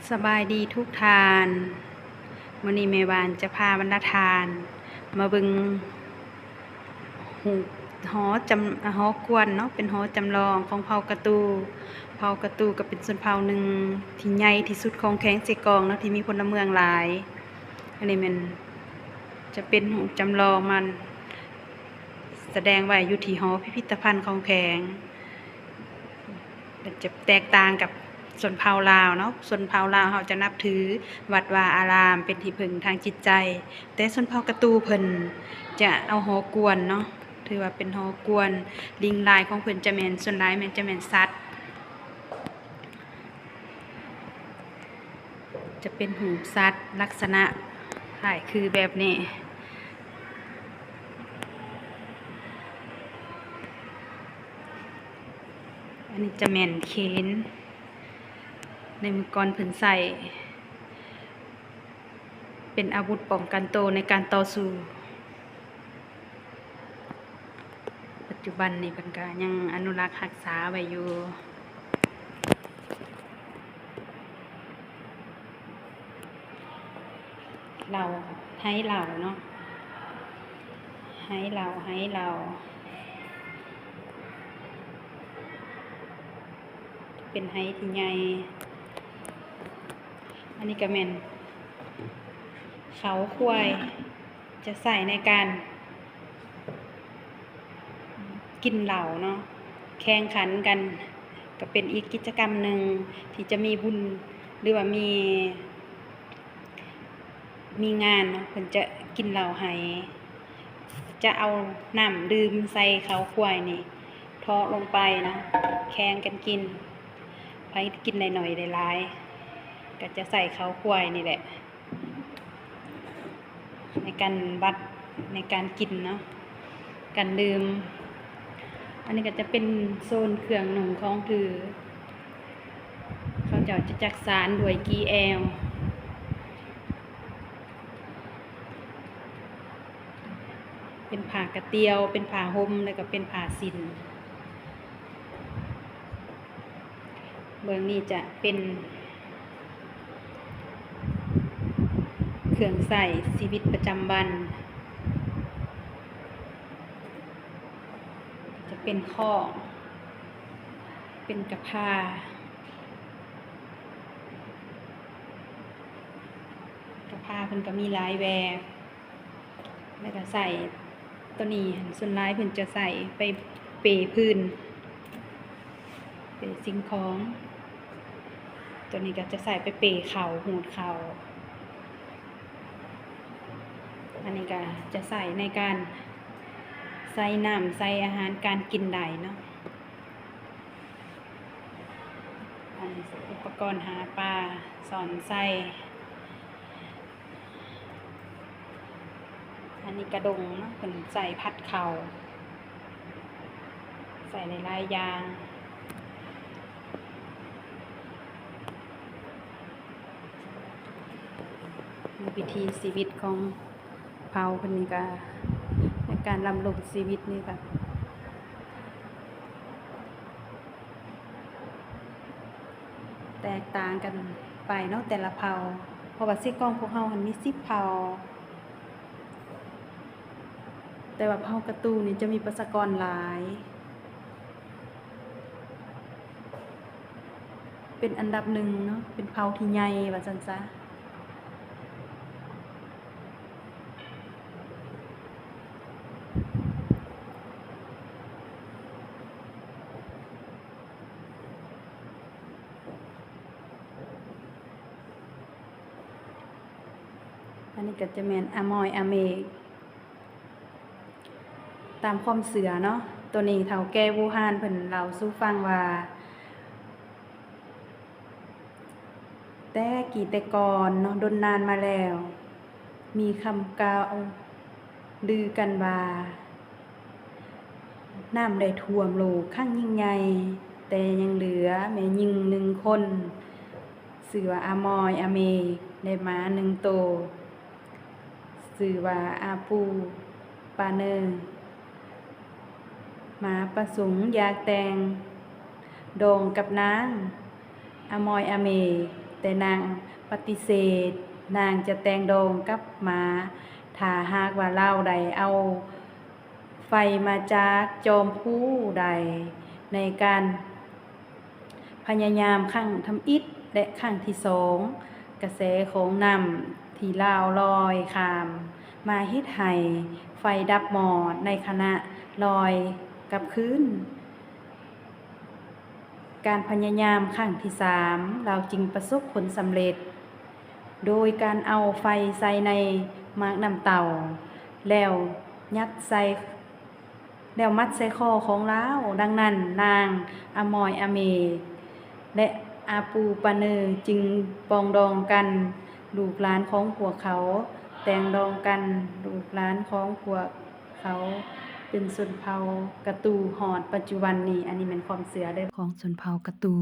ສະບາຍດີທຸກທ່ານ, ມື້ນີ້ແມ່ຫວານຈະພາບັນດາທ່ານມາເບິ່ງຮູບຫໍຈຳ ຫໍກວນເນາະ, ເປັນຫໍຈຳລອງຂອງເຜົ່າກະຕູ. ເຜົ່າກະຕູກໍເປັນຊົນເຜົ່າໜຶ່ງທີ່ໃຫຍ່ທີ່ສຸດຂອງແຂວງເຊກອງເນາະ, ທີ່ມີພົນລະເມືອງຫຼາຍ. ອັນນີ້ແມ່ນຈະເປັນຮູບຈຳລອງ ມັນສະແດງໄວ້ຢູ່ທີ່ຫໍພິພິທະພັນຂອງແຂວງ. ຈະແຕກຕ່າງກັບຊົນເຜົ່າລາວເນາະ, ຊົນເຜົ່າລາວເຮົາຈະນັບຖືວັດວາອາລາມເປັນທີ່ເພິ່ງທາງຈິດໃຈ, ແຕ່ຊົນເຜົ່າກະຕູເພິ່ນຈະເອົາຫໍກວນເນາະ, ຖືວ່າເປັນຫໍກວນ. ລິງລາຍຂອງເພິ່ນຈະແມ່ນ ສ່ວນຫຼາຍແມ່ນຈະແມ່ນສັດ, ຈະເປັນຮູບສັດລັກສະນະຄ້າຍຄືແບບນີ້. ອັນນີ້ຈະແມ່ນເຂນ, ໃນມື້ກ່ອນເພິ່ນໃຊ້ເປັນອາວຸດປ້ອງກັນໂຕໃນການຕໍ່ສູ້. ປັດຈຸບັນນີ້ເພິ່ນກະຍັງອະນຸລັກຮັກສາໄວ້ຢູ່. ເຫຼົ້າ ໄຮເຫຼົ້າເນາະ, ໄຮເຫຼົ້າ ໄຮເຫຼົ້າ ເປັນໄຮທີ່ໃຫຍ່. ອັນນີ້ກະແມ່ນເຂົາຄວາຍ ຈະໃຊ້ໃນການກິນເຫຼົ້າເນາະ, ແຂ່ງຂັນກັນ ກໍເປັນອີກກິດຈະກຳໜຶ່ງທີ່ຈະມີບຸນ ຫຼືວ່າມີ ມີງານເນາະ, ເພິ່ນຈະກິນເຫຼົ້າໄຮ, ຈະເອົານ້ຳດື່ມໃສ່ເຂົາຄວາຍນີ້ເທາະລົງໄປເນາະ, ແຂ່ງກັນກິນ, ໃຜກິນໄດ້ໜ້ອຍໄດ້ຫຼາຍ ກໍຈະໃສ່ເຂົາຄວາຍນີ້ແຫຼະ ໃນການວັດ ໃນການກິນເນາະ, ການດື່ມ. ອັນນີ້ກໍຈະເປັນໂຊນເຄື່ອງນຸ່ງຂອງຖື, ເຂົາເຈົ້າຈະຈັກສານດ້ວຍກີ່ແອວ, ເປັນຜ້າກະຕ່ຽວ, ເປັນຜ້າຫົ່ມ ແລ້ວກໍເປັນຜ້າສິ້ນ. ເບື້ອງນີ້ຈະເປັນເຄື່ອງໃຊ້ຊີວິດປະຈຳວັນ, ຈະເປັນຄ້ອງ, ເປັນກະພາ, ກະພາເພິ່ນກໍມີຫຼາຍແບບ. ແລ້ວກໍໃສ່ ໂຕນີ້ຫັ້ນ ສ່ວນຫຼາຍເພິ່ນຈະໃສ່ໄປເປພື້ນ ເປສິ່ງຂອງ, ໂຕນີ້ກໍຈະໃສ່ໄປເປເຂົ້າ ຮູດເຂົ້າ, ອັນນີ້ກໍຈະໃສ່ໃນການໃສ່ນ້ຳ ໃສ່ອາຫານການກິນໄດ້ເນາະ. ອັນນີ້ອຸປະກອນຫາປາ ຊ້ອນໃສ່. ອັນນີ້ກະດົງເນາະ ເພິ່ນໃສ່ຜັດເຂົ້າ ໃສ່ຫຼາຍໆຢ່າງ. ວິຖີຊີວິດຂອງເຜົ່າເພິ່ນນີ້ກະ ໃນການດຳລົງຊີວິດນີ້ກະ ແຕກຕ່າງກັນໄປເນາະ ແຕ່ລະເຜົ່າ, ເພາະວ່າເຊກອງພວກເຮົາຫັ້ນມີສິບເຜົ່າ, ແຕ່ວ່າເຜົ່າກະຕູນີ້ຈະມີປະຊາກອນຫຼາຍ ເປັນອັນດັບໜຶ່ງເນາະ, ເປັນເຜົ່າທີ່ໃຫຍ່ວ່າຊັ້ນຊະ. ອັນນີ້ກໍຈະແມ່ນອາມອຍອາເມກ ຕາມຄວາມເຊື່ອເນາະ. ໂຕນີ້ເຖົ້າແກ່ບູຮານເພິ່ນເລົ່າສູ່ຟັງວ່າ ແຕ່ກີ້ແຕ່ກ່ອນເນາະ ດົນນານມາແລ້ວ ມີຄຳກ່າວລືກັນວ່າ ນ້ຳໄດ້ຖ້ວມໂລກຄັ້ງຍິ່ງໃຫຍ່, ແຕ່ຍັງເຫຼືອແມ່ຍິງໜຶ່ງຄົນ ຊື່ວ່າອາມອຍອາເມກ ແລະ ໝາໜຶ່ງໂຕ ຊື່ວ່າອາປູປາເນີ. ໝາປະສົງຢາກແຕ່ງດອງກັບນາງອາມອຍອາເມກ, ແຕ່ນາງປະຕິເສດ, ນາງຈະແຕ່ງດອງກັບໝາ ຖ້າຫາກວ່າລາວໄດ້ເອົາໄຟມາຈາກຈອມພູໃດ. ໃນການພະຍາຍາມຄັ້ງທຳອິດ ແລະ ຄັ້ງທີສອງ, ກະແສຂອງນ້ຳທີ່ລາວລອຍຂ້າມມາເຮັດໃຫ້ໄຟດັບໝໍ້ໃນຂະນະລອຍກັບຄືນ. ການພະຍາຍາມຄັ້ງທີສາມ ລາວຈຶ່ງປະສົບຜົນສຳເລັດ ໂດຍການເອົາໄຟໃສ່ໃນໝາກນ້ຳເຕົ້າ ແລ້ວຍັດໃສ່ ແລ້ວມັດໃສ່ຄໍຂອງລາວ. ດັ່ງນັ້ນ, ນາງອາມອຍອາເມກ ແລະ ອາປູປາເນີ ຈຶ່ງປອງດອງກັນ, ລູກຫຼານຂອງພວກເຂົາແຕ່ງດອງກັນ, ລູກຫຼານຂອງພວກເຂົາເປັນຊົນເຜົ່າກະຕູ ຮອດປັດຈຸບັນນີ້. ອັນນີ້ແມ່ນຄວາມເຊື່ອເດີ ຂອງຊົນເຜົ່າກະຕູ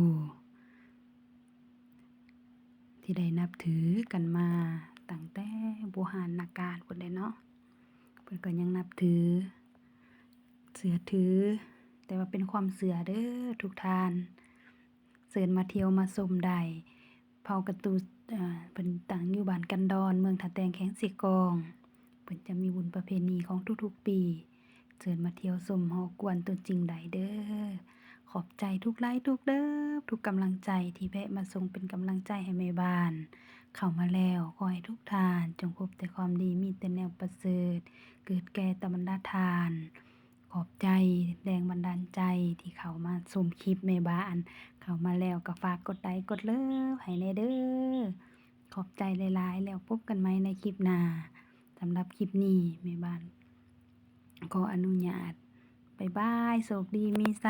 ທີ່ໄດ້ນັບຖືກັນມາຕັ້ງແຕ່ບູຮານນະການພຸ້ນແຫຼະເນາະ. ເພິ່ນກໍຍັງນັບຖື ເຊື່ອຖື, ແຕ່ວ່າເປັນຄວາມເຊື່ອເດີທຸກທ່ານ. ເຊີນມາທ່ຽວມາຊົມໄດ້. ເຜົ່າກະຕູ ເອີ ເພິ່ນຕັ້ງຢູ່ບ້ານກັນດອນ ເມືອງທ່າແຕງ ແຂວງເຊກອງ. ເພິ່ນຈະມີບຸນປະເພນີຂອງທຸກໆປີ. ເຊີນມາທ່ຽວຊົມຫໍກວນຕົວຈິງໄດ້ເດີ. ຂອບໃຈທຸກໄລ້ທຸກເລີບ ທຸກກຳລັງໃຈທີ່ແວະມາສົ່ງເປັນກຳລັງໃຈໃຫ້ແມ່ບ້ານ. ເຂົ້າມາແລ້ວ ຂໍໃຫ້ທຸກທ່ານຈົ່ງພົບແຕ່ຄວາມດີ, ມີແຕ່ແນວປະເສີດ ເກີດແກ່ແຕ່ບັນດາທ່ານ. ຂອບໃຈແຮງບັນດານໃຈທີ່ເຂົ້າມາຊົມຄລິບແມ່ບ້ານ. ເຂົ້າມາແລ້ວກໍຝາກກົດໄລ້ກົດເລີບໃຫ້ແດ່ເດີ. ຂອບໃຈຫຼາຍໆ ແລ້ວພົບກັນໃໝ່ໃນຄລິບໜ້າ. ສຳລັບຄລິບນີ້ ແມ່ບ້ານຂໍອະນຸຍາດ ບາຍບາຍ, ໂຊກດີມີໄຊ.